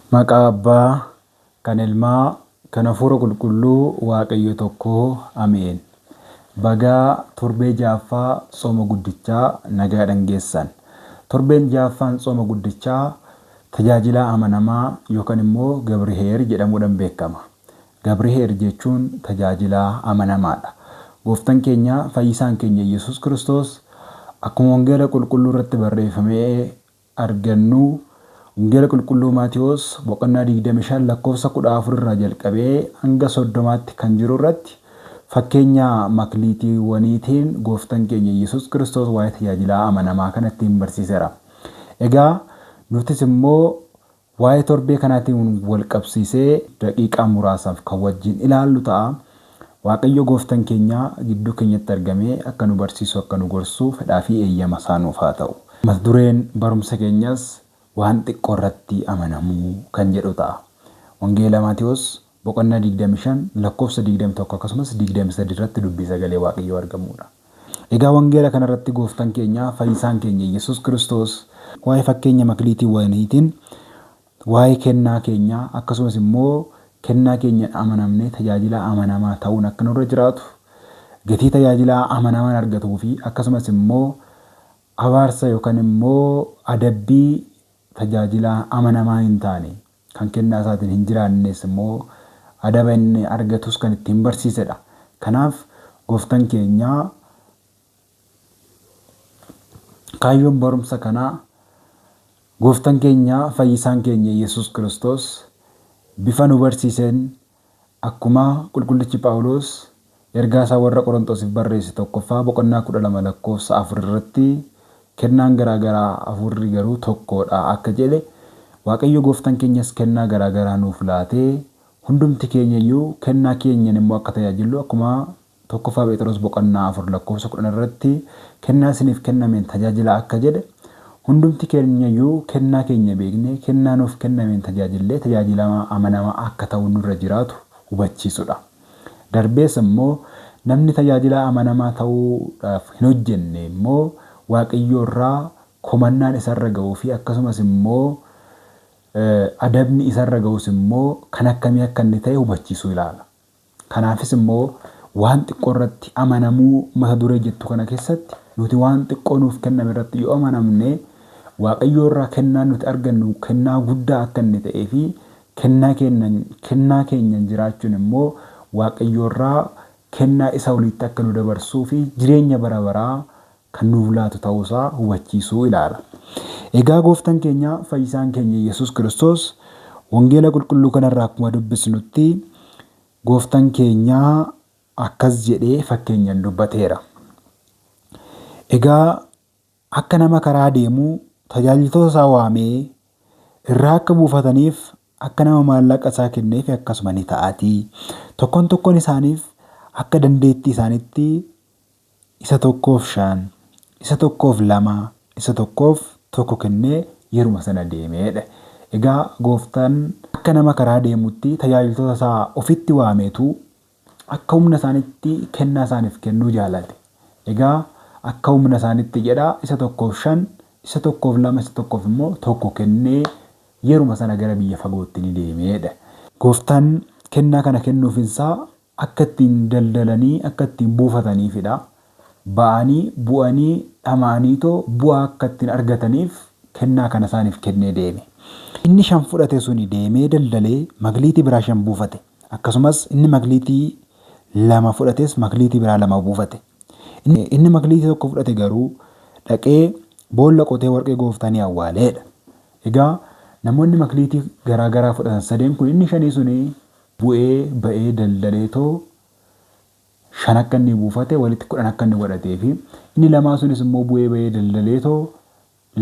Maqaa Abbaa, kan Ilmaa, kan Hafuura Qulqulluu Waaqayyo tokkoo. Ameen. Bagaa torbee ja'affaa Tsooma Guddichaa nagaadhaan geessan. Torbeen ja'affaan Tsooma Guddichaa tajaajilaa amanamaa yookaan immoo Gabriheer jedhamuudhaan beekama. Gabriheer jechuun tajaajilaa amanamaadha. Gooftaan keenya fayyisaan keenya Yesuus Kiristoos akkuma wangeela qulqulluu irratti barreeffamee argannu Wangeela qulqulluu Maatiyoos boqonnaa 25 lakkoofsa 14 irraa jalqabee hanga 30tti kan jiru irratti fakkeenya makliitiiwwaniitiin gooftaan keenya Yesuus Kiristoos waa'ee tajaajilaa amanamaa kana ittiin barsiiseera. Egaa nutis immoo waa'ee torbee kanaatiin wal qabsiisee daqiiqaa muraasaaf kan wajjin ilaallu ta'a. Waaqayyo gooftaan keenya gidduu keenyatti argamee akka nu barsiisu akka nu gorsu fedhaa fi eeyyama isaa nuuf haa ta'u. Mata dureen barumsa keenyas waan xiqqoo irratti amanamuu kan jedhu ta'a. Wangeela Maatiyoos boqonnaa 25 lakkoofsa 21 akkasumas 23 irratti dubbii sagalee Waaqayyoo argamudha. Egaa wangeela kanarratti gooftaan keenya fayyisaan keenya Yesuus Kiristoos waa'ee fakkeenya makliitiiwwaniitiin waa'ee kennaa keenyaa akkasumas immoo kennaa keenyaan amanamnee tajaajilaa amanamaa ta'uun akka nurra jiraatu gatii tajaajilaa amanamaan argatuu fi akkasumas immoo abaarsa yookaan immoo adabbii tajaajilaa amanamaa hin taane kan kennaa isaatiin hin jiraannes immoo adaba inni argatus kan ittiin barsiisedha. Kanaaf gooftaan keenya kaayyoon barumsa kanaa gooftaan keenya fayyisaan keenya Yesuus Kiristoos bifa nu barsiiseen akkuma qulqullichi Phaawulos ergaa isaa warra Qorontosiif barreesse tokkoffaa boqonnaa 12 lakkoofsa 4 irratti kennaan garaagaraa hafuurri garuu tokkodha akka jedhe Waaqayyo gooftaan keenyas kennaa garaagaraa nuuf laatee hundumti keenya iyyuu kennaa keenyan immoo akka tajaajillu akkuma tokkoffaa Phexros boqonnaa 4 lakkoofsa 10 irratti kennaa isiniif kennameen tajaajila akka jedhe hundumti keenya iyyuu kennaa keenya beeknee kennaa nuuf kennameen tajaajillee tajaajilamaa amanamaa akka ta'u nurra jiraatu hubachiisudha. Darbees immoo namni tajaajilaa amanamaa ta'uudhaaf hin hojjenne immoo Waaqayyo irraa komannaan isarra ga'uu fi akkasumas immoo adabni isarra ga'us immoo kan akkamii akka inni ta'e hubachiisuu ilaala. Kanaafis immoo waan xiqqoo irratti amanamuu mata duree jettu kana keessatti nuti waan xiqqoo nuuf kenname irratti yoo amanamne Waaqayyo irraa kennaan nuti argannu kennaa guddaa akka inni ta'ee fi kennaa keenyan jiraachuun immoo Waaqayyo irraa kennaa isa oliitti akka nu dabarsuu fi jireenya bara baraa kan nuuf laatu ta'uusaa hubachiisuu ilaala. Egaa gooftaan keenya fayyisaan keenya Yesuus Kiristoos wangeela qulqulluu kanarraa akkuma dubbisnutti gooftaan keenya akkas jedhee fakkeenyaan dubbateera. Egaa akka nama karaa deemuu tajaajiltoota isaa waamee irraa akka buufataniif akka nama maallaqa isaa kenneef akkasuma ni ta'atii. Tokkoon tokkoon isaaniif akka dandeettii isaaniitti isa tokkoof 5, isa tokkoof 2, isa tokkoof 1 kennee yeruma sana deemeedha. Egaa gooftaan akka nama karaa deemutti tajaajiltoota isaa ofitti waameetu akka humna isaaniitti kennaa isaaniif kennuu jaalate. Egaa akka humna isaaniitti jedha isa tokkoof 5, isa tokkoof 2, isa tokkoof immoo 1 kennee yeruma sana gara biyya fagootti ni deemeedha. Gooftaan kennaa kana kennuufinsaa akka ittiin daldalanii akka ittiin buufataniifidha. Ba'anii bu'anii dhama'aniitoo bu'aa akka ittiin argataniif kennaa kana isaaniif kennee deeme. Inni 5 fudhate suni deemee daldalee makliitii biraa 5 buufate. Akkasumas inni makliitii 2 fudhates makliitii biraa 2 buufate. Inni makliitii 1 fudhate garuu dhaqee boolla qotee warqee gooftaa ni awwaaleedha. Egaa namoonni makliitii garaa garaa fudhatan sadeen kun inni shanii suni bu'ee ba'ee daldaleetoo 5 akka inni buufate walitti 10 akka inni godhatee fi inni lamaa sunis immoo bu'ee ba'ee daldaleetoo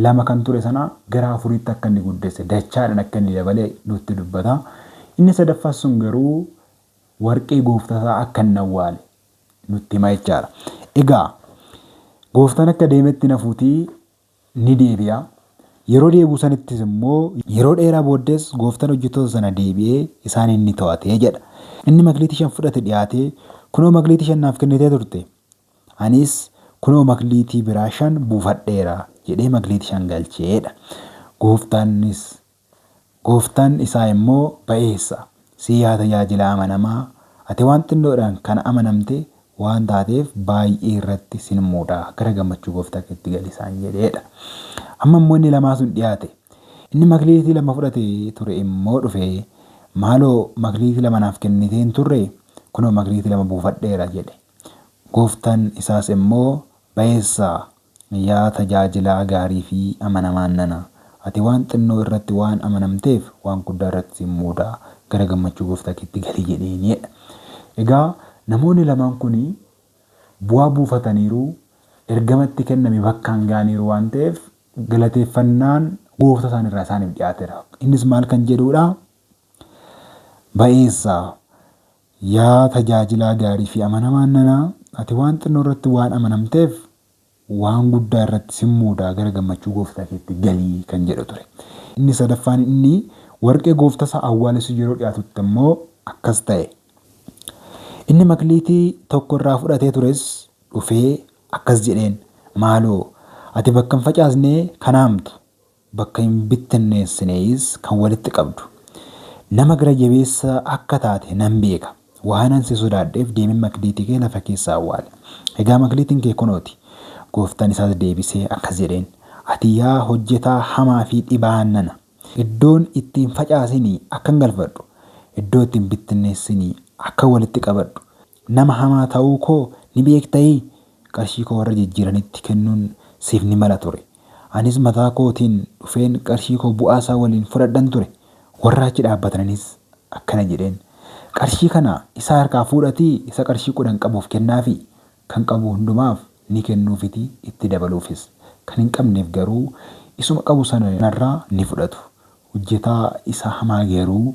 2 kan ture sana gara 4tti akka inni guddise dachaadhaan akka inni dabale nutti dubbata. Inni sadaffaas sun garuu warqee gooftasaa akka inni awwaale nutti hima jechaadha. Egaa gooftaan akka deemetti nafuutii ni deebi'a. Yeroo deebi'u sanittis immoo yeroo dheeraa booddees gooftaan hojjettoota sana deebi'ee isaaniin ni to'ate jedha. Inni makliitii 5 fudhate dhiyaatee, kunoo makliitii 5 naaf kennitee turte, anis kunoo makliitii biraa 5 buufadheera jedhee makliitii 5 galcheedha. Gooftaanis Gooftaan isaa immoo ba'eessa si yaa tajaajilaa amanamaa ati waan xinnoodhaan kan amanamte waan taateef baay'ee irratti sin muuda gara gammachuu gooftaa keetti gali isaan jedheedha. Amma immoo inni lamaa sun dhiyaate. Inni makliitii 2 fudhate ture immoo dhufee maaloo makliitii 2 naaf kennitee hin turre kunoo makliitii 2 buufadheera jedhe. Gooftaan isaas immoo ba'eessa yaa tajaajilaa gaarii fi amanamaan nana ati waan xinnoo irratti waan amanamteef waan guddaa irratti sin muuda gara gammachuu gooftaa keetti gali jedheenidha. Egaa namoonni lamaan kun bu'aa buufataniiru ergama itti kenname bakkaan ga'aniiru waan ta'eef galateeffannaan gooftaa isaaniirraa isaaniif dhiyaateera. Innis maal kan jedhudha? Ba'eessa yaa tajaajilaa gaarii fi amanamaan nana ati waan xinnoo irratti waan amanamteef waan guddaa irratti sin muuda gara gammachuu gooftaa keetti galii kan jedhu ture. Inni sadaffaan inni warqee gooftaa isaa awwaalessu yeroo dhiyaatutti immoo akkas ta'e. Inni makliitii tokko irraa fudhatee tures dhufee akkas jedheen maaloo ati bakka hin facaasne kan haamtu bakka hin bittinneessinees kan walitti qabdu. Nama gara jabeessa akka taate nan beeka. Waanan si sodaadheef deemee makliitii kee lafa keessa awwaale. Egaa makliitiin kee kunooti. Gooftaan isaas deebisee akkas jedheen ati yaa hojjetaa hamaa fi dhibaa'aa nana. Iddoon ittiin facaasinii akkan galfadhu, iddoo ittiin bittinneessinii akkan walitti qabadhu. Nama hamaa ta'uu koo ni beektayii? Qarshii koo warra jijjiiranitti kennuun siif ni mala ture. Anis mataa kootiin dhufeen qarshii koo bu'aa isaa waliin fudhadhan ture. Warra achi dhaabbatanis akkana jedheen. Qarshii kana isa harkaa fuudhatii isa qarshii 10 qabuuf kennaafii. Kan qabu hundumaaf ni kennuufiti itti dabaluufis. Kan hin qabneef garuu isuma qabu sana irraa ni fudhatu. Hojjetaa isa hamaa garuu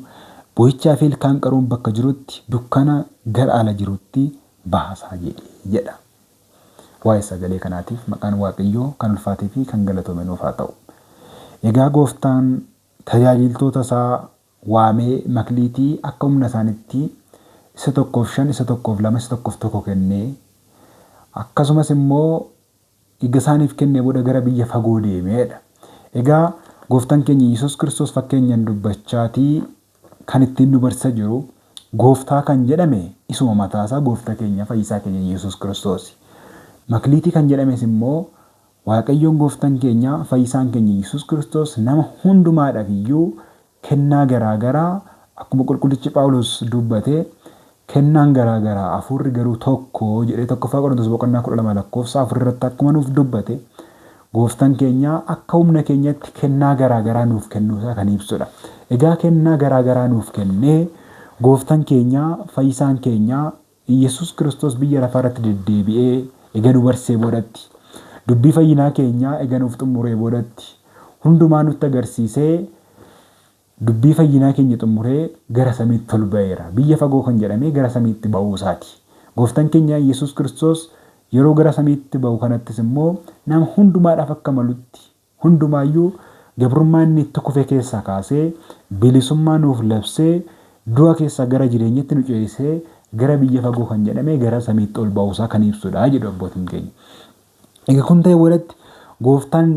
boo'ichaa fi ilkaan qaruun bakka jirutti dukkana gara ala jirutti baasaa jedhe jedha. Waa'ee sagalee kanaatiif maqaan Waaqayyoo kan ulfaatee fi kan galatoome nuuf haa ta'u. Egaa gooftaan tajaajiltoota isaa waamee makliitii akka humna isaanitti isa tokkoof 5, isa tokkoof 2, isa tokkoof 1 kennee akkasumas immoo ega isaaniif kennee booda gara biyya fagoo deemeedha. Egaa gooftaan keenya Yesuus Kiristoos fakkeenyaan dubbachaatii kan ittiin nu barsiisaa jiru gooftaa kan jedhame isuma mataasaa gooftaa keenya fayyisaa keenya Yesuus Kiristoos. Makliitii kan jedhames immoo Waaqayyoon gooftaan keenya fayyisaan keenya Yesuus Kiristoos nama hundumaadhaaf iyyuu kennaa garaa garaa akkuma qulqullichi Phaawulos dubbate kennaan garaa garaa hafuurri garuu tokko jedhee 1ffaa Qorontos boqonnaa 12 lakkoofsa 4 irratti akkuma nuuf dubbate gooftaan keenya akka humna keenyatti kennaa garaa garaa nuuf kennuusaa kan ibsudha. Egaa kennaa garaa garaa nuuf kennee gooftaan keenya fayyisaan keenya Iyyasuus Kiristoos biyya lafaa irratti deddeebi'ee ega nu barsisee boodatti, dubbii fayyinaa keenyaa ega nuuf xummuree boodatti, hundumaa nutti agarsiisee dubbii fayyinaa keenya xummuree gara samiitti ol ba'eera. Biyya fagoo kan jedhamee gara samiitti ba'uu isaati. Gooftaan keenya Iyyasuus Kiristoos yeroo gara samiitti ba'u kanattis immoo nama hundumaadhaaf akka malutti Hundumaayyuu gabrummaa inni itti kufe keessaa kaasee, bilisummaa nuuf labsee, du'a keessaa gara jireenyatti nu ceesisee, gara biyya fagoo kan jedhame gara samiitti ol ba'uusaa kan ibsudha jedhu abbootiin keenya. Egaa kun ta'e boodatti gooftaan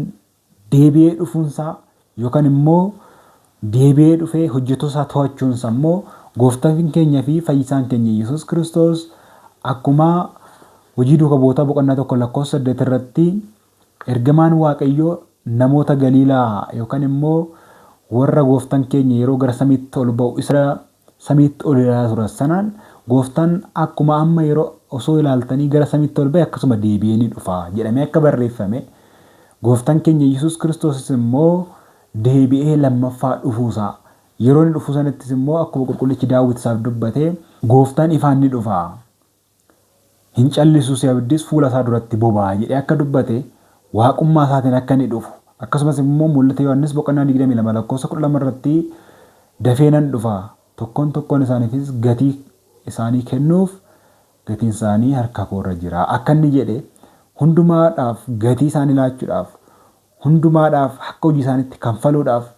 deebi'ee dhufuunsaa yookaan immoo deebi'ee dhufee hojjetoosaa to'achuunsaa immoo gooftaan keenya fi fayyisaan keenya Yesuus Kiristoos akkuma hojii duuka bu'ootaa boqonnaa 1 lakkoofsa 8 irratti Ergamaan Waaqayyoo namoota Galiilaa yookaan immoo warra gooftaan keenya yeroo gara samiitti ol ba'u isa samiitti ol ilaalaa turan sanaan gooftaan akkuma amma yeroo osoo ilaaltanii gara samiitti ol ba'e akkasuma deebi'ee ni dhufa jedhamee akka barreeffame gooftaan keenya Yesuus Kiristoosis immoo deebi'ee lammaffaa dhufuusaa yeroo inni dhufu sanattis immoo akkuma qulqullichi Daawit isaaf dubbate gooftaan ifaan ni dhufa. Hin callisu si abdis fuula isaa duratti boba'a jedhee akka dubbate waaqummaa isaatiin akka inni dhufu akkasumas immoo mul'ata Yohaannis boqonnaa 22 lakkoofsa 12 irratti dafee nan dhufa tokkoon tokkoon isaaniifis gatii isaanii kennuuf gatiin isaanii harka koo irra jira akka inni jedhe hundumaadhaaf gatii isaanii laachuudhaaf hundumaadhaaf akka hojii isaaniitti kanfaluudhaaf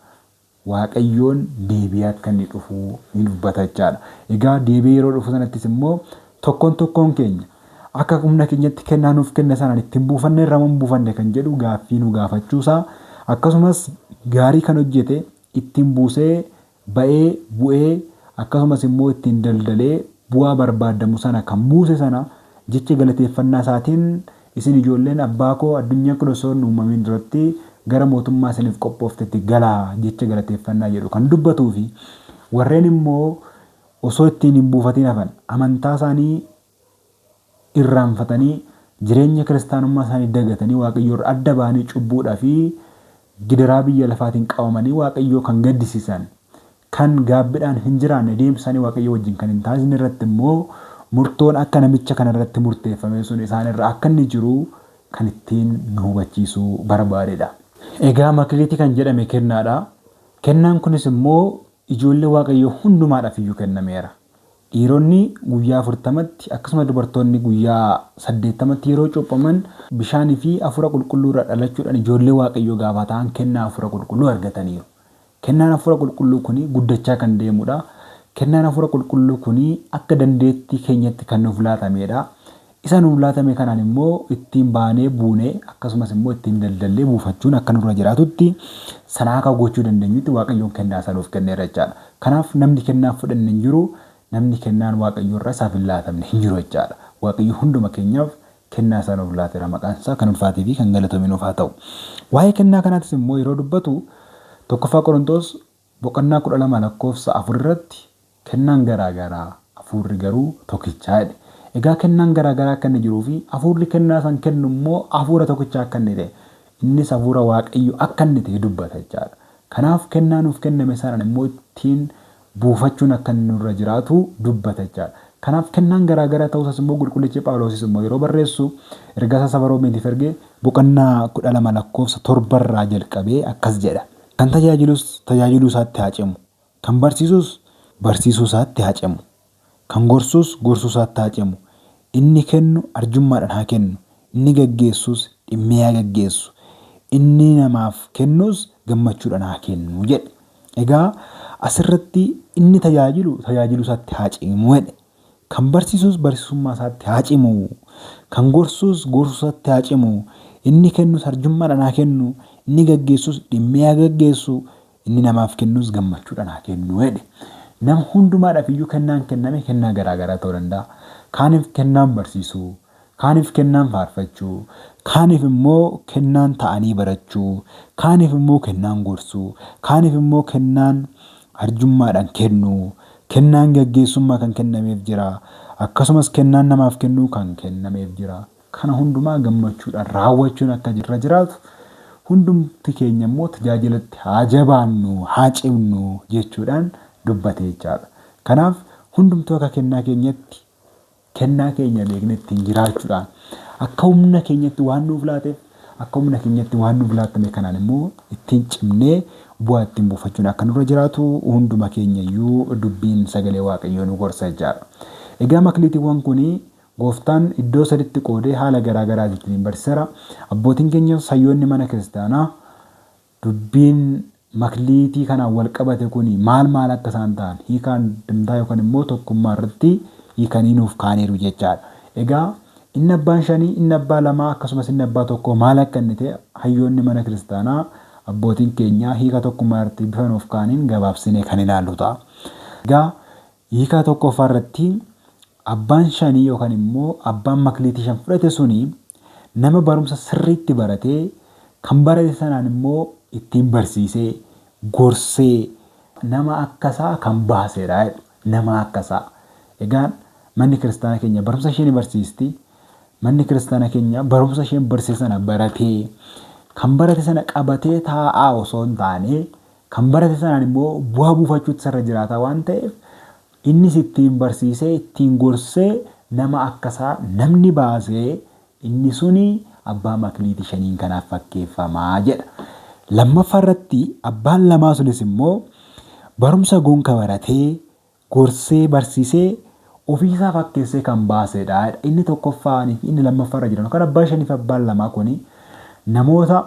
Waaqayyoon deebi'ee akka inni dhufu ni dubbata jechaadha. Egaa deebi'ee yeroo dhufu sanattis immoo tokkoon tokkoon keenya akka humna keenyatti kennaa nuuf kenne sanaan ittiin buufanne irra moo hin buufanne kan jedhu gaaffii nu gaafachuusaa akkasumas gaarii kan hojjete ittiin buusee ba'ee bu'ee akkasumas immoo ittiin daldalee bu'aa barbaadamu sana kan buuse sana jecha galateeffannaa isaatiin isin ijoolleen abbaa koo addunyaa kun osoo hin uumamin duratti gara mootummaa isiniif qophooftetti galaa jecha galateeffannaa jedhu kan dubbatuu fi warreen immoo osoo ittiin hin buufatiin hafan amantaa isaanii irraanfatanii jireenya kiristaanummaa isaanii dagatanii Waaqayyoo irraa adda ba'anii cubbuudhaa fi gidiraa biyya lafaatiin qabamanii Waaqayyoo kan gaddisiisan kan gaabbiidhaan hin jiraanne deemsa isaanii Waaqayyoo wajjin kan hin taasisne irratti immoo murtoon akka namicha kana irratti murteeffame sun isaan irra akka inni jiru kan ittiin nu hubachiisuu barbaadedha. Egaa makliitii kan jedhame kennaadha. Kennaan kunis immoo ijoollee Waaqayyoo hundumaadhaaf iyyuu kennameera. Dhiironni guyyaa 40tti akkasuma dubartoonni guyyaa 80tti yeroo cuuphaman bishaanii fi hafuura qulqulluu irraa dhalachuudhaan ijoollee Waaqayyoo gaafa ta'an kennaa hafuura qulqulluu argataniiru. Kennaan hafuura qulqulluu kun guddachaa kan deemudha. Kennaan hafuura qulqulluu kun akka dandeettii keenyatti kan nuuf laatamedha. Isa nuuf laatame kanaan immoo ittiin baanee buunee akkasumas immoo ittiin daldallee buufachuun akka nurra jiraatutti sana akka gochuu dandeenyutti Waaqayyoon kennaa isa nuuf kenneera jechaadha. Kanaaf namni kennaa fudhanne hin jiru, namni kennaan Waaqayyoo irraa isaaf hin laatamne hin jiru jechaadha. Waaqayyo hunduma keenyaaf kennaa isaa nuuf laateera, maqaan isaa kan ulfaatee fi kan galatoomi nuuf haa ta'u. Waa'ee kennaa kanaatis immoo yeroo dubbatu 1ffaa Qorontoos boqonnaa 12 lakkoofsa 4 irratti kennaan garaa garaa hafuurri garuu tokkichaa jedhe. Egaa kennaan garaa garaa akka inni jiruu fi hafuurri kennaa san kennu immoo hafuura tokkicha akka inni ta'e innis hafuura Waaqayyo akka inni ta'e dubbata jechaadha. Kanaaf kennaa nuuf kenname sanaan immoo ittiin buufachuun akka inni nurra jiraatu dubbata jechaadha. Kanaaf kennaan garaa garaa ta'uusas immoo qulqullichi Phaawuloosis immoo yeroo barreessu ergaa isaa saba Roomeetiif erge boqonnaa 12 lakkoofsa 7 irraa jalqabee akkas jedha. Kan tajaajilus tajaajiluu isaatti haa cimu. Kan barsiisus barsiisuu isaatti haa cimu. Kan gorsus gorsuu isaatti haa cimu. Inni kennu arjummaadhaan haa kennu. Inni gaggeessus dhimmee haa gaggeessu. Inni namaaf kennus gammachuudhaan haa kennu jedhe. Egaa asirratti inni tajaajilu tajaajiluu isaatti haa cimu jedhe. Kan barsiisus barsiisummaa isaatti haa cimu. Kan gorsus gorsuu isaatti haa cimu. Inni kennus arjummaadhaan haa kennu. Inni gaggeessus dhimmee haa gaggeessu. Inni namaaf kennus gammachuudhaan haa kennu jedhe. Nama hundumaadhaaf iyyuu kennaan kenname kennaa garaa garaa ta'uu danda'a. Kaaniif kennaan barsiisuu, kaaniif kennaan faarfachuu, kaaniif immoo kennaan ta'anii barachuu, kaaniif immoo kennaan gorsuu, kaaniif immoo kennaan arjummaadhaan kennuu, kennaan gaggeessummaa kan kennameef jira, akkasumas kennaan namaaf kennuu kan kennameef jira. Kana hundumaa gammachuudhaan raawwachuun akka irra jiraatu hundumti keenya immoo tajaajilatti haa jabaannu, haa cimnu jechuudhaan dubbate jechaadha. Kanaaf hundumtuu akka kennaa keenyatti kennaa keenya beeknee ittiin jiraachuudhaan akka humna keenyatti waan nuuf laateef akka humna keenyatti waan nuuf laatame kanaan immoo ittiin cimnee bu'aa ittiin buufachuun akka nurra jiraatu hunduma keenya iyyuu dubbiin sagalee Waaqayyoo nu gorsa jechaadha. Egaa makliitiiwwan kun Gooftaan iddoo saditti qoodee haala garaa garaatiin ittiin barsiiseera. Abbootiin keenyas hayyoonni mana kiristaanaa dubbiin makliitii kanaan wal qabate kun maal maal akka isaan ta'an hiika andimtaa yookaan immoo tokkummaa irratti hiikanii nuuf kaa'aniiru jechaadha. Egaa inni abbaan shanii, inni abbaa lamaa akkasumas inni abbaa tokkoo maal akka inni ta'e hayyoonni mana kiristaanaa abbootiin keenya hiika tokkummaa irratti bifa nuuf kaa'aniin gabaabsinee kan ilaallu ta'a. Egaa hiika tokkoffaa irratti abbaan shanii yookaan immoo abbaan makliitii shan fudhate suni nama barumsa sirriitti baratee kan barate sanaan immoo ittiin barsiisee gorsee nama akkasaa kan baasedha jedhu. Nama akkasaa. Egaa manni kiristaana keenya barumsa ishee ni barsiisti. Manni kiristaana keenya barumsa isheen barsiise sana baratee kan barate sana qabatee taa'aa osoo hin taane kan barate sanaan immoo bu'aa buufachuutti isarra jiraata waan ta'eef innis ittiin barsiisee ittiin gorsee nama akkasaa namni baasee inni suni abbaa makliitii shaniin kanaaf fakkeeffamaa jedha. Lammaffaa irratti abbaan lamaa sunis immoo barumsa gonka baratee gorsee barsiisee ofiisaa fakkeessee kan baasedha. Inni tokkoffaanii fi inni lammaffaa irra jiran yookaan abbaa shanii fi abbaan lamaa kuni namoota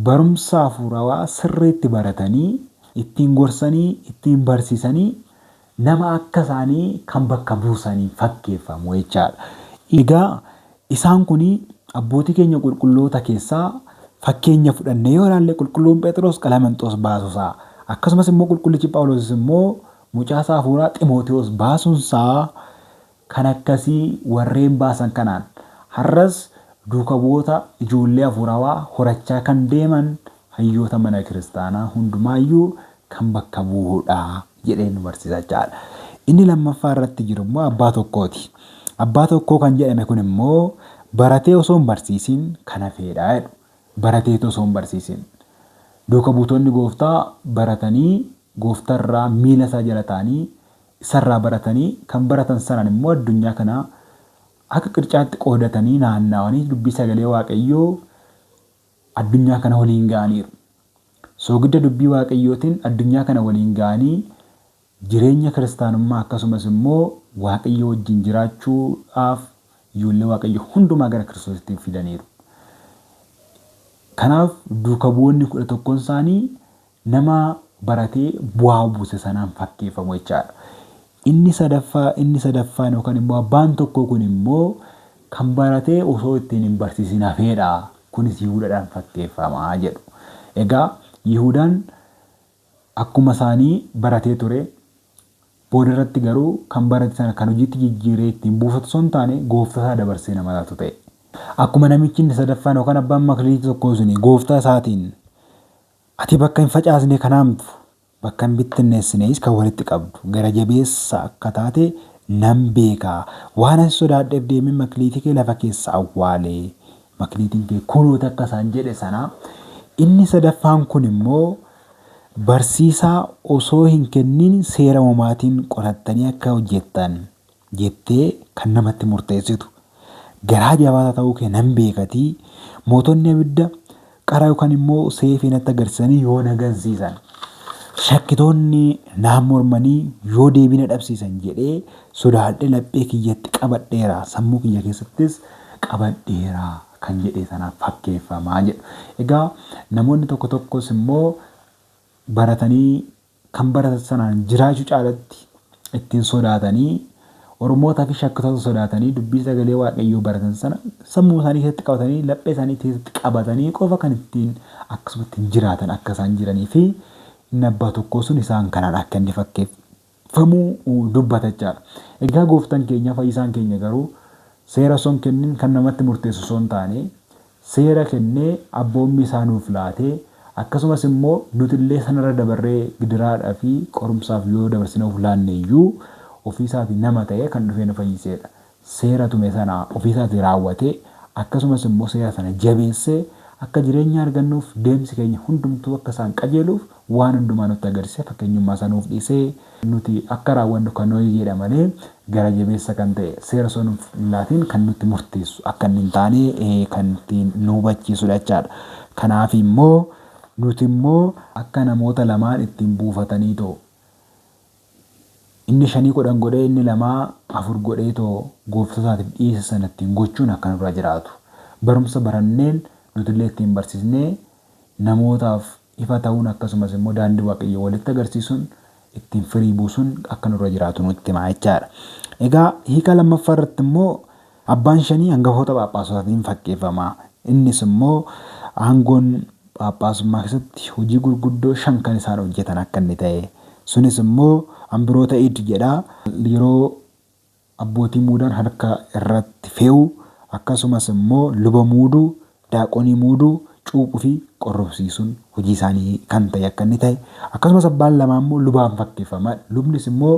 barumsa hafuurawaa sirriitti baratanii ittiin gorsanii ittiin barsiisanii nama akka isaanii kan bakka buusanii fakkeeffamu jechaadha. Egaa isaan kun abbootii keenya qulqulloota keessaa fakkeenya fudhannee yoo ilaalle qulqulluun Phexros Qalamanxoos baasuusaa Akkasumas immoo qulqullichi Phaawulos immoo mucaa isaa hafuuraa Ximootiyoos baasuunsaa kan akkasii warreen baasan kanaan har'as duuka bu'oota ijoollee hafuurawaa horachaa kan deeman hayyoota mana kiristaanaa hundumaayyuu kan bakka bu'uudha jedhee nu barsiisa jechaadha. Inni lammaffaa irratti jiru immoo abbaa tokkooti. Abbaa tokkoo kan jedhame kun immoo baratee osoo hin barsiisin kan hafeedha jedhu. Barateetu osoo hin barsiisin. Duuka buutonni gooftaa baratanii gooftarraa miila isaa jala ta'anii isarraa baratanii kan baratan sanaan immoo addunyaa kana akka qircaatti qoodatanii naanna'anii dubbii sagalee Waaqayyoo addunyaa kana waliin ga'aniiru. Soogidda dubbii Waaqayyootiin addunyaa kana waliin ga'anii jireenya kiristaanummaa akkasumas immoo Waaqayyo wajjin jiraachuudhaaf ijoollee Waaqayyo hundumaa gara Kiristoositti fidaniiru. Kanaaf duuka bu'oonni 11 isaanii nama baratee bu'aa buuse sanaan fakkeeffamu jechaadha. Inni sadaffaan yookaan immoo abbaan tokkoo kun immoo kan baratee osoo ittiin hin barsiisin hafeedha. Kunis Yihuudaadhaan fakkeeffamaa jedhu. Egaa Yihuudaan akkuma isaanii baratee ture, booda irratti garuu kan barate sana kan hojiitti jijjiiree ittiin buufatu osoo hin taane gooftaa isaa dabarsee nama laatu ta'e. Akkuma namichi inni sadaffaan yookaan abbaan makliitii tokkoo suni gooftaa isaatiin ati bakka hin facaasne kan haamtu, bakka hin bittinneessinees kan walitti qabdu, gara jabeessa akka taate nan beeka. Waan ani sodaadheef deemee makliitii kee lafa keessa awwaale. Makliitiin kee kunooti akka isaan jedhe sana. Inni sadaffaan kun immoo barsiisaa osoo hin kennin seera uumamaatiin qorattanii akka hojjettan jettee kan namatti murteessitu. Garaa jabaataa ta'uu kee nan beekatii mootonni abidda qara yookaan immoo seefii natti agarsiisanii yoo na gansiisan, shakkitoonni naan mormanii yoo deebii na dhabsiisan jedhee sodaadhee laphee kiyyatti qabadheera, sammuu kiyya keessattis qabadheera kan jedhee sanaaf fakkeeffamaa jedhu. Egaa namoonni tokko tokkos immoo baratanii kan baratan sanaan jiraachuu caalatti ittiin sodaatanii ormootaa fi shakkitoota sodaatanii dubbii sagalee Waaqayyoo baratan sana sammuu isaanii keessatti qabatanii laphee isaanii keessatti qabatanii qofa kan ittiin akkasuma ittiin jiraatan akka isaan jiranii fi inni abbaa tokkoo sun isaan kanaan akka inni fakkeeffamuu dubbata jechaadha. Egaa gooftaan keenya fayyisaan keenya garuu seera osoo hin kennin kan namatti murteessu osoo hin taane seera kennee abboommii isaa nuuf laatee akkasumas immoo nuti illee sanarra dabarree gidiraadhaa fi qorumsaaf yoo dabarsine of laanne iyyuu ofiisaatii nama ta'ee kan dhufee nu fayyiseedha. Seera tume sana ofiisaatii raawwatee akkasumas immoo seera sana jabeessee akka jireenya argannuuf deemsi keenya hundumtuu akka isaan qajeeluuf waan hundumaa nutti agarsiisee fakkeenyummaa isaa nuuf dhiisee nuti akka raawwannu kan nuyi jedha malee gara jabeessa kan ta'e seera osoo nuuf hin laatiin kan nutti murteessu akka inni hin taane kan ittiin nu hubachiisudha jechaadha. Kanaaf immoo nuti immoo akka namoota lamaan ittiin buufatanii too inni 5 10 godhee inni 2 4 godhee too gooftaa isaatiif dhiyeesse sana ittiin gochuun akka nurra jiraatu. Barumsa baranneen nuti illee ittiin barsiisnee namootaaf ifa ta'uun akkasumas immoo daandii Waaqayyoo walitti agarsiisuun ittiin firii buusuun akka nurra jiraatu nutti hima jechaadha. Egaa hiika lammaffaa irratti immoo abbaan shanii hangafoota phaaphaasotatiin fakkeeffama. Innis immoo aangoon phaaphaasummaa keessatti hojii gurguddoo 5 kan isaan hojjetan akka inni ta'e. Sunis immoo Ambiroota Id jedha. Yeroo abbootii muudaan harka irratti fe'u akkasumas immoo luba muuduu, daaqonii muuduu, cuuphuu fi qorrobsiisuun hojii isaanii kan ta'e akka inni ta'e. Akkasumas abbaan lamaa immoo lubaan fakkeeffama. Lubnis immoo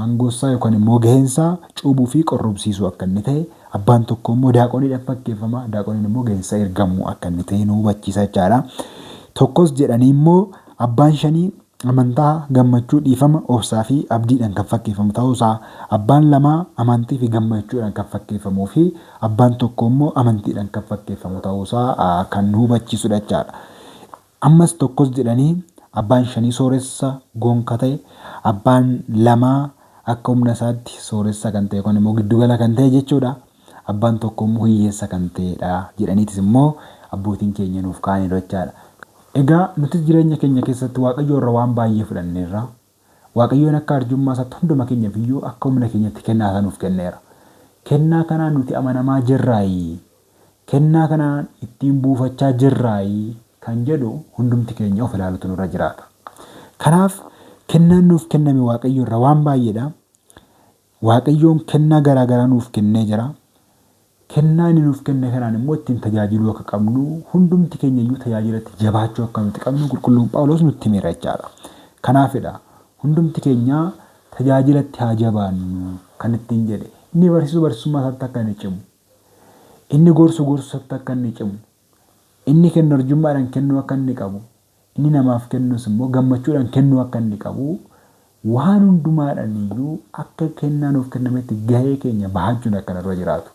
aangoosaa yookaan immoo gaheensaa cuuphuu fi qorrobsiisuu akka inni ta'e. Abbaan tokko immoo daaqoniidhaan fakkeeffama. Daaqoniin immoo gaheensaa ergamuu akka inni ta'e nu hubachiisa jechaadha. Tokkos jedhanii immoo abbaan shanii amantaa, gammachuu, dhiifama, obsaa fi abdiidhaan kan fakkeeffamu ta'uusaa, abbaan lamaa amantii fi gammachuudhaan kan fakkeeffamuu fi abbaan tokko immoo amantiidhaan kan fakkeeffamu ta'uusaa kan nu hubachiisudha jechaadha. Ammas tokkos jedhanii abbaan shanii sooressa gonka ta'e, abbaan lamaa akka humna isaatti sooressa kan ta'e yookaan immoo giddugala kan ta'e jechuudha. Abbaan tokko immoo hiyyeessa kan ta'edha jedhaniitis immoo abbootiin keenya nuuf kaa'aniiru jechaadha. Egaa nutis jireenya keenya keessatti Waaqayyo irraa waan baay'ee fudhanneerra. Waaqayyoon akka arjummaa isaatti hunduma keenyaaf iyyuu akka humna keenyatti kennaa isaa nuuf kenneera. Kennaa kanaan nuti amanamaa jirraayi? Kennaa kanaan ittiin buufachaa jirraayi? Kan jedhu hundumti keenya of ilaalutu nurra jiraata. Kanaaf kennaan nuuf kenname Waaqayyo irraa waan baay'eedha. Waaqayyoon kennaa garaa garaa nuuf kennee jira. Kennaa inni nuuf kenne kanaan immoo ittiin tajaajiluu akka qabnu, hundumti keenya iyyuu tajaajilatti jabaachuu akka nuti qabnu qulqulluun Phaawulos nutti himeera jechaadha. Kanaafidha hundumti keenya tajaajilatti haa jabaannu kan ittiin jedhe. Inni barsiisu barsiisummaa isaatti akka inni cimu. Inni gorsu gorsu isaatti akka inni cimu. Inni kennu arjummaadhaan kennuu akka inni qabu. Inni namaaf kennus immoo gammachuudhaan kennuu akka inni qabu, waan hundumaadhaan iyyuu akka kennaa nuuf kennametti gahee keenya bahachuun akka nurra jiraatu.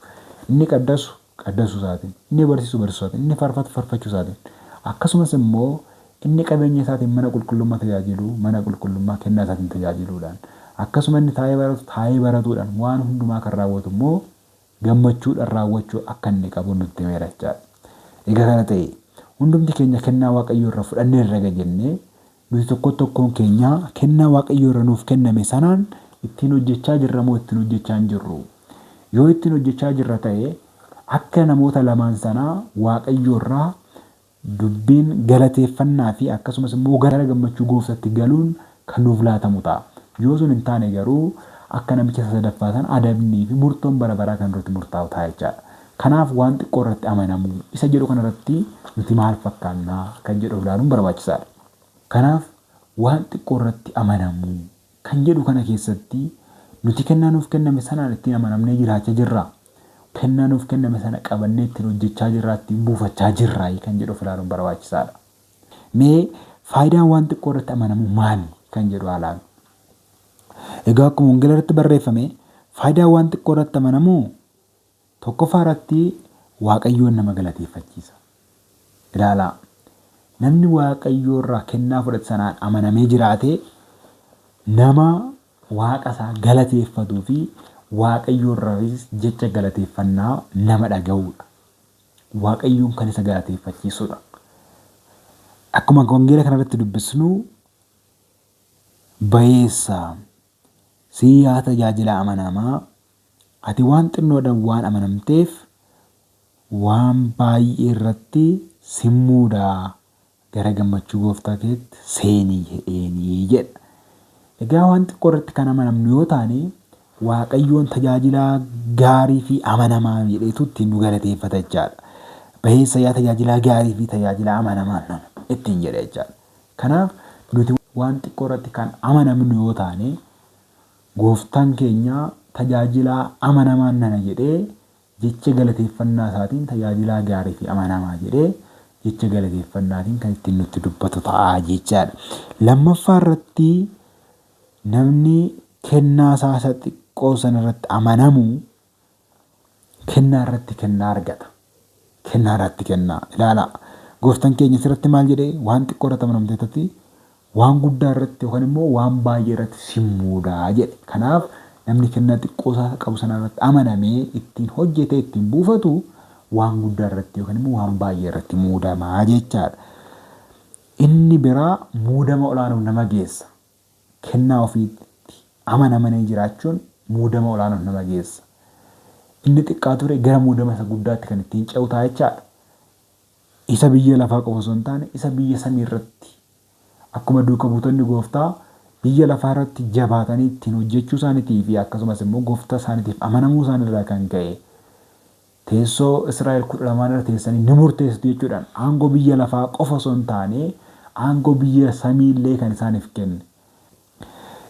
Inni qaddasu qaddasuu isaatiin, inni barsiisu barsiisuu isaatiin, inni faarfatu faarfachuu isaatiin, akkasumas immoo inni qabeenya isaatiin mana qulqullummaa tajaajilu mana qulqullummaa kennaa isaatiin tajaajiluudhaan, akkasuma inni taa'ee baratu taa'ee baratuudhaan waan hundumaa kan raawwatu immoo gammachuudhaan raawwachuu akka inni qabu nutti himeera jechaadha. Egaa kana ta'e hundumti keenya kennaa Waaqayyoo irraa fudhanneerra ega jennee, nuti tokko tokkoon keenya kennaa Waaqayyoo irra nuuf kenname sanaan ittiin hojjechaa jirra moo ittiin hojjechaa hin jirru? Yoo ittiin hojjechaa jirra ta'e, akka namoota lamaan sanaa Waaqayyoo irraa dubbiin galateeffannaa fi akkasumas immoo gara gammachuu Gooftatti galuun kan nuuf laatamu ta'a. Yoo sun hin taane garuu akka namicha isa sadaffaa sana adabnii fi murtoon bara baraa kan nurratti murtaa'u ta'a jechaadha. Kanaaf waan xiqqoo irratti amanamuu isa jedhu kana irratti nuti maal fakkaanna kan jedhu of ilaaluun barbaachisaadha. Kanaaf waan xiqqoo irratti amanamuu kan jedhu kana keessatti nuti kennaa nuuf kenname sanaan ittiin amanamnee jiraachaa jirraa? Kennaa nuuf kenname sana qabannee ittiin hojjechaa jirraa, ittiin buufachaa jirraa kan jedhu of ilaaluun barbaachisaadha. Mee faayidaan waan xiqqoo irratti amanamuu maali kan jedhu haa ilaallu. Egaa akkuma wangeela irratti barreeffame, faayidaan waan xiqqoo irratti amanamuu tokkoffaa irratti Waaqayyoon nama galateeffachiisa. Ilaalaa, namni Waaqayyoo irraa kennaa fudhate sanaan amanamee jiraate nama Waaqa isaa galateeffatuu fi Waaqayyoo irraas jecha galateeffannaa nama dhaga'uudha. Waaqayyoon kan isa galateeffachiisudha. Akkuma wangeela kanarratti dubbisnu, bayeessa sii yaa tajaajila amanamaa, ati waan xinnoodhaan waan amanamteef waan baay'ee irratti sin muuda, gara gammachuu gooftaa keetti seeni jedheenii jedha. Egaa waan xiqqoo irratti kan amanamnu yoo taane, Waaqayyoon tajaajilaa gaarii fi amanamaa jedheetu ittiin nu galateeffata jechaadha. Bayeessa yaa tajaajilaa gaarii fi tajaajilaa amanamaa nana ittiin jedha jechaadha. Kanaaf nuti waan xiqqoo irratti kan amanamnu yoo taane, Gooftaan keenya tajaajilaa amanamaa nana jedhee jecha galateeffannaa isaatiin tajaajilaa gaarii fi amanamaa jedhee jecha galateeffannaatiin kan ittiin nutti dubbatu ta'a jechaadha. Lammaffaa irratti namni kennaa isaa isa xiqqoo sana irratti amanamu kennaa irratti kennaa argata. Kennaa irratti kennaa. Ilaalaa. Gooftaan keenya asirratti maal jedhee? Waan xiqqoo irratti amanamteettati waan guddaa irratti yookaan immoo waan baay'ee irratti si muuda jedhe. Kanaaf namni kennaa xiqqoo isaa qabu sana irratti amanamee ittiin hojjetee ittiin buufatu waan guddaa irratti yookaan immoo waan baay'ee irratti muudamaa jechaadha. Inni biraa muudama olaanoof nama geessa. Kennaa ofiitti amanamanii jiraachuun muudama olaanoof nama geessa. Inni xiqqaa ture gara muudama isa guddaatti kan ittiin ce'u ta'a jechaadha. Isa biyya lafaa qofa osoo hin taane isa biyya samii irratti akkuma duuka buutonni gooftaa biyya lafaa irratti jabaatanii ittiin hojjechuu isaaniitii fi akkasumas immoo gooftaa isaaniitiif amanamuu isaaniirraa kan ka'e teessoo Israa'el 12 irra teessanii ni murteessitu jechuudhaan aangoo biyya lafaa qofa osoo hin taane aangoo biyya samii illee kan isaaniif kenne.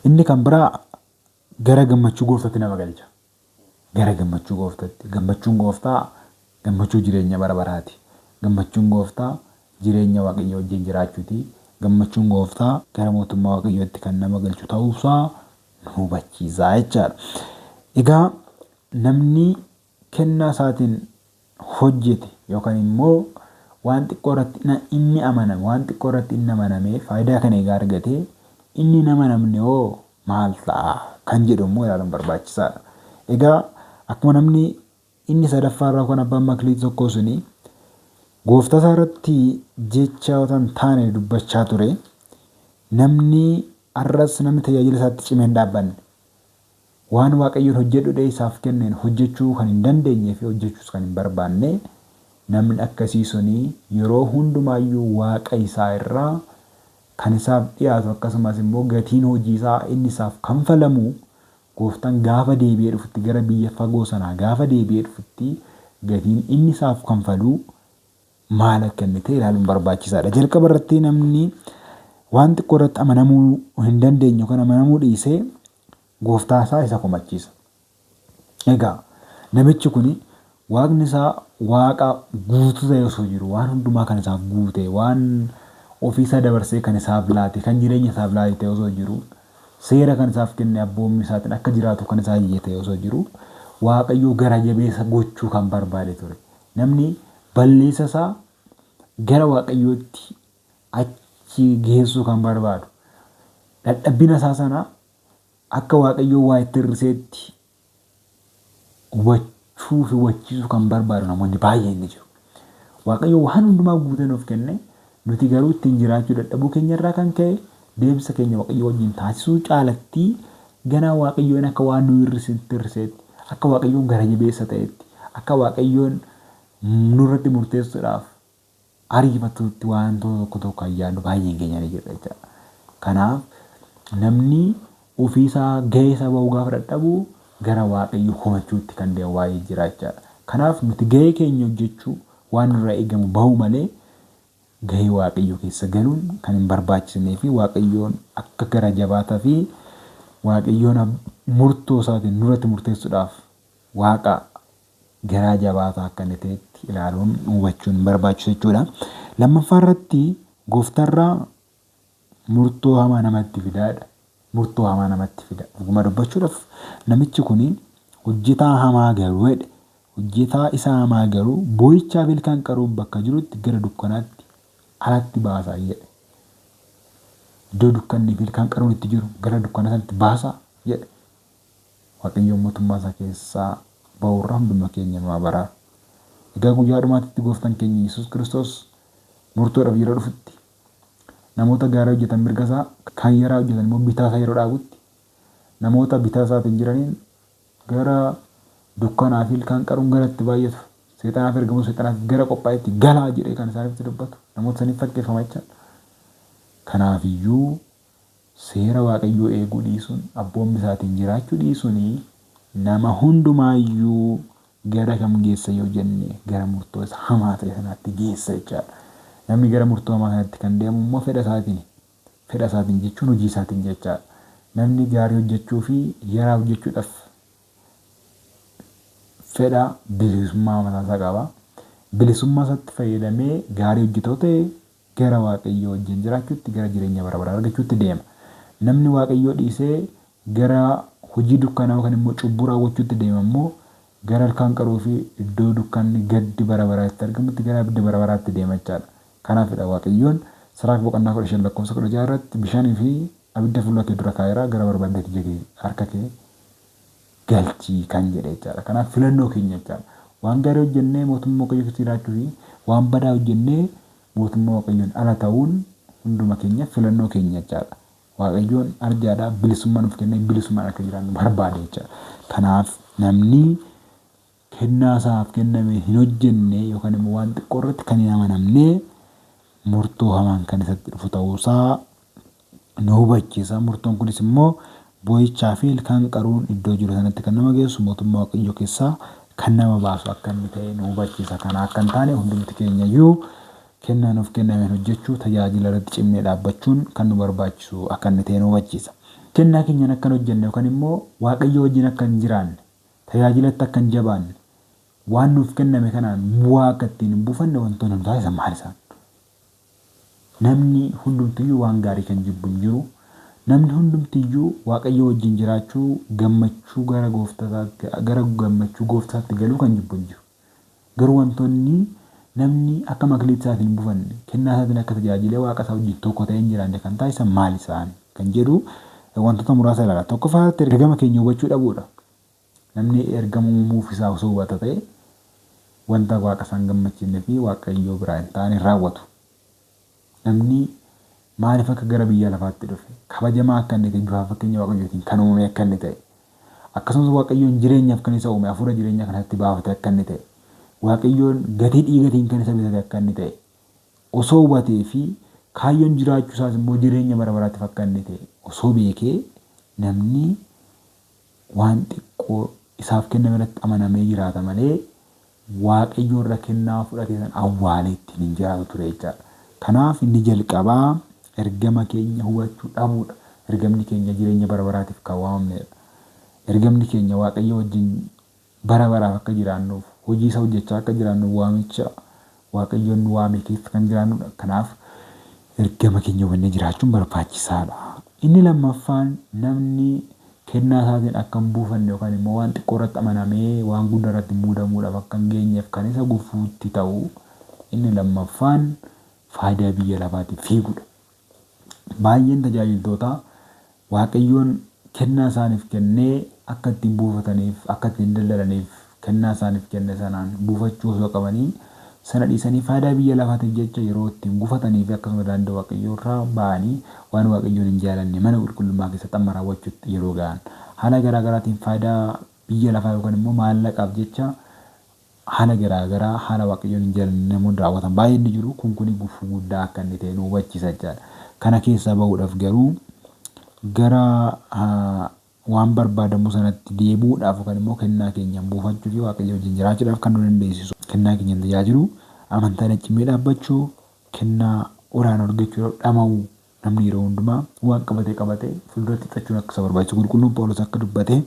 Inni kan biraa gara gammachuu gooftaatti nama galcha. Gara gammachuu gooftatti. Gammachuun gooftaa gammachuu jireenya bara baraati. Gammachuun gooftaa jireenya Waaqayyoo wajjin jiraachuuti. Gammachuun gooftaa gara mootummaa Waaqayyootti kan nama galchu ta'uusaa nu hubachiisa jechaadha. Egaa namni kennaa isaatiin hojjete yookaan immoo waan xiqqoo irratti inni amaname, waan xiqqoo irratti inni amaname faayidaa kana egaa argate, inni hin amanamne hoo maal ta'a kan jedhu immoo ilaaluun barbaachisaadha. Egaa akkuma namni inni sadaffaa irraa yookaan abbaan makliitii tokkoo suni gooftaa isaa irratti jecha hin taane dubbachaa ture, namni har'as namni tajaajila isaatti cimee hin dhaabbanne, waan Waaqayyoon hojjedhu jedhee isaaf kenneen hojjechuu kan hin dandeenyee fi hojjechuus kan hin barbaanne, namni akkasii suni yeroo hundumaayyuu Waaqa isaa irraa kan isaaf dhiyaatu akkasumas immoo gatiin hojii isaa inni isaaf kanfalamu gooftaan gaafa deebi'ee dhufutti gara biyya fagoo sanaa gaafa deebi'ee dhufutti gatiin inni isaaf kanfalu maal akka inni ta'e ilaaluun barbaachisaadha. Jalqaba irratti namni waan xiqqoo irratti amanamuu hin dandeenye yookaan amanamuu dhiisee gooftaa isaa isa komachiisa. Egaa namichi kun waaqni isaa waaqa guutuu ta'e osoo jiru waan hundumaa kan isaaf guute, waan ofiisaa dabarsee kan isaaf laate, kan jireenya isaaf laate ta'e osoo jiru, seera kan isaaf kenne abboommii isaatiin akka jiraatu kan isaa ajaje ta'e osoo jiru, Waaqayyo gara jabeessa gochuu kan barbaade ture. Namni balleessa isaa gara Waaqayyootti achi geessuu kan barbaadu, dadhabbina isaa sana akka Waaqayyoo waa itti hir'iseetti hubachuu fi hubachiisuu kan barbaadu namoonni baay'een ni jiru. Waaqayyo waan hundumaa guutee nuuf kenne, nuti garuu ittiin jiraachuu dadhabuu keenya irraa kan ka'e deemsa keenya Waaqayyo wajjin taasisuu caalatti ganaa Waaqayyoon akka waan nu hir'iseetti, akka Waaqayyoon gara jabeessa ta'etti, akka Waaqayyoon nurratti murteessuudhaaf ariifatutti wantoota tokko tokko kan yaadnu baay'een keenya ni jirra jechaadha. Kanaaf namni ofiisaa gahee isaa bahuu gaafa dadhabu gara Waaqayyo komachuutti kan deemu baay'ee jira jechaadha. Kanaaf nuti gahee keenya hojjechuu waan nurraa eegamu bahuu malee gahee Waaqayyoo keessa galuun kan hin barbaachisnee fi Waaqayyoon akka gara jabaataa fi Waaqayyoon murtoo isaatiin nurratti murteessuudhaaf Waaqa garaa jabaataa akka inni ta'etti ilaaluun hubachuun barbaachisu jechuudha. Lammaffaa irratti gooftarraa murtoo hamaa namatti fidaadha. Murtoo hamaa namatti fida. Dhuguma dubbachuudhaaf namichi kun hojjetaa hamaa garuu jedhe, hojjetaa isa hamaa garuu boo'ichaa fi ilkaan qaruun bakka jirutti gara dukkanaatti alatti baasaa jedhe. Iddoo dukkanni fi ilkaan qaruun itti jiru gara dukkana sanatti baasaa jedhe. Waaqayyoon mootummaa isaa keessaa ba'uurraa hunduma keenya nu haa baraaru. Egaa guyyaa dhumaatitti gooftaan keenya Yesuus Kiristoos murtoodhaaf yeroo dhufutti namoota gaarii hojjetan mirga isaa, kan yaraa hojjetan immoo bitaa isaa yeroo dhaabutti namoota bitaa isaatiin jiraniin gara dukkanaa fi ilkaan qaruun gara itti baay'atu, seexanaaf ergamoota seexanaaf gara qophaa'etti galaa jedhee kan isaanitti dubbatu namoota saniif fakkeeffama jechaadha. Kanaafiyyuu seera Waaqayyoo eeguu dhiisuun, abboommi isaatiin jiraachuu dhiisuun nama hundumaayyuu gara kam geessa yoo jenne gara murtoo isa hamaa ta'e sanaatti geessa jechaadha. Namni gara murtoo hamaa sanatti kan deemu immoo fedha isaatiin, fedha isaatiin jechuun hojii isaatiin jechaadha. Namni gaarii hojjechuu fi yaraa hojjechuudhaaf fedha bilisummaa mataa isaa qaba. Bilisummaa isaatti fayyadamee gaarii hojjetoo ta'e gara Waaqayyoo wajjin jiraachuutti, gara jireenya bara baraa argachuutti deema. Namni Waaqayyoo dhiisee gara hojii dukkanaa yookaan immoo cubbuu raawwachuutti deema immoo gara ilkaan qaruu fi iddoo dukkanni gaddi bara baraa itti argamutti gara abidda bara baraatti deema jechaadha. Kanaafidha Waaqayyoon Siraak boqonnaa 15 lakkoofsa 16 irratti bishaanii fi abidda fuula kee dura kaa'eera, gara barbaaddeetti ija kee harka kee galchi kan jedhe jechaadha. Kanaaf filannoo keenya jechaadha. Waan gaarii hojjennee mootummaa Waaqayyoo keessa jiraachuu fi waan badaa hojjennee mootummaa Waaqayyoon ala ta'uun hunduma keenya filannoo keenya jechaadha. Waaqayyoon arjaadha, bilisummaa nuuf kennee bilisummaan akka jiraannu barbaade jechaadha. Kanaaf namni kennaa isaaf kenname hin hojjenne yookaan immoo waan xiqqoo irratti kan hin amanamne murtoo hamaan kan isatti dhufu ta'uusaa nu hubachiisa. Murtoon kunis immoo boo'ichaa fi ilkaan qaruun iddoo jiru sanatti kan nama geessu, mootummaa Waaqayyoo keessaa kan nama baasu akka inni ta'e nu hubachiisa. Kana akka hin taane hundumti keenya iyyuu kennaa nuuf kennameen hojjechuu, tajaajila irratti cimnee dhaabbachuun kan nu barbaachisu akka inni ta'e nu hubachiisa. Kennaa keenyaan akka hin hojjenne yookaan immoo Waaqayyoo wajjin akka hin jiraanne, tajaajilatti akka hin jabaanne, waan nuuf kenname kanaan bu'aa akka ittiin hin buufanne wantoonni nu taasisan maal isaan? Namni hundumtiyyuu waan gaarii kan jibbu hin jiru. Namni hundumtiyyuu Waaqayyo wajjin jiraachuu, gammachuu gara gooftasaatti, gara gammachuu gooftasaatti galuu kan jibbu hin jiru. Garuu wantoonni namni akka makliit isaatiin hin buufanne, kennaa isaatiin akka tajaajilee Waaqa isaa wajjin tokko ta'ee hin jiraanne kan taasisan maal isaan kan jedhu wantoota muraasa ilaala. Tokkoffaa irratti ergama keenya hubachuu dhabuudha. Namni ergama uumamuuf isaa osoo hubata ta'e wanta Waaqa isaa hin gammachiifne fi Waaqayyoo biraa hin taane hin raawwatu. Namni maaliif akka gara biyya lafaatti dhufe, kabajamaa akka inni ta'e, bifaa fakkeenya Waaqayyootiin kan uumame akka inni ta'e, akkasumas Waaqayyoon jireenyaaf kan isa uume, hafuura jireenyaa kan isatti baafate akka inni ta'e, Waaqayyoon gatii dhiigatiin kan isa bitate akka inni ta'e osoo hubatee fi Kaayyoon jiraachuu isaas immoo jireenya bara baraatiif akka inni ta'e osoo beekee namni waan xiqqoo isaaf kenname irratti amanamee jiraata malee Waaqayyo irra kennaa fudhate sana awwaalee ittiin hin jiraatu ture jechaadha. Kanaaf inni jalqabaa ergama keenya hubachuu dhabuudha. Ergamni keenya jireenya bara baraatiif kan waamamnedha. Ergamni keenya Waaqayyo wajjin bara baraaf akka jiraannuuf, hojii isa hojjechaa akka jiraannuuf waamicha Waaqayyoon nu waame keessa kan jiraannudha. Kanaaf ergama keenya hubannee jiraachuun barbaachisaadha. Inni lammaffaan namni kennaa isaatiin akka hin buufanne yookaan immoo waan xiqqoo irratti amanamee waan guddaa irratti muudamuudhaaf akka hin geenyeef kan isa gufuutti ta'u inni lammaffaan faayidaa biyya lafaatiif fiiguudha. Baay'een tajaajiltootaa Waaqayyoon kennaa isaaniif kennee akka ittiin buufataniif, akka ittiin daldalaniif kennaa isaaniif kenne sanaan buufachuu osoo qabanii sana dhiisanii faayidaa biyya lafaatiif jecha yeroo ittiin gufatanii fi akkasuma daandii Waaqayyoo irraa ba'anii waan Waaqayyoon hin jaalanne mana qulqullummaa keessatti amma raawwachuutti yeroo ga'an haala garaa garaatiin faayidaa biyya lafaa yookaan immoo maallaqaaf jecha haala garaa garaa haala Waaqayyoon hin jaalanne namoonni raawwatan baay'een ni jiru. Kun kuni gufuu guddaa akka inni ta'e nu hubachiisa jechaadha. Kana keessaa ba'uudhaaf garuu gara waan barbaadamu sanatti deebi'uudhaaf yookaan immoo kennaa keenyaan buufachuu fi Waaqayyo wajjin jiraachuudhaaf kan nu dandeessisu kennaa keenyaan tajaajilu, amantaan cimee dhaabbachuu, kennaa olaanaa argachuudhaaf dhama'uu namni yeroo hundumaa waan qabate qabate fuulduratti hiixachuun akka isa barbaachisu qulqulluun Phaawulos akka dubbate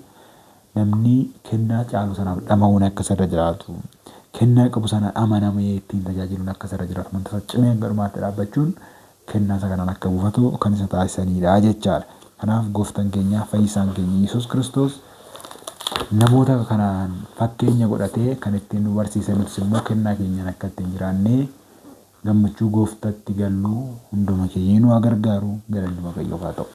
namni kennaa caalu sanaaf dhama'uun akka isarra jiraatu kennaa qabu sana amanamee ittiin tajaajiluun akka isarra jiraatu amantaa isaa cimee hanga dhumaatti dhaabbachuun kennaa isa kanaan akka buufatu kan isa taasisanidha jechaadha. Kanaaf gooftaan keenya fayyisaan keenya Yesuus Kiristoos namoota kanaan fakkeenya godhatee kan ittiin nu barsiise nutis immoo kennaa keenyaan akka ittiin jiraannee gammachuu gooftatti gallu hunduma keenya nu haa gargaaru galanni Waaqayyoof haa ta'u.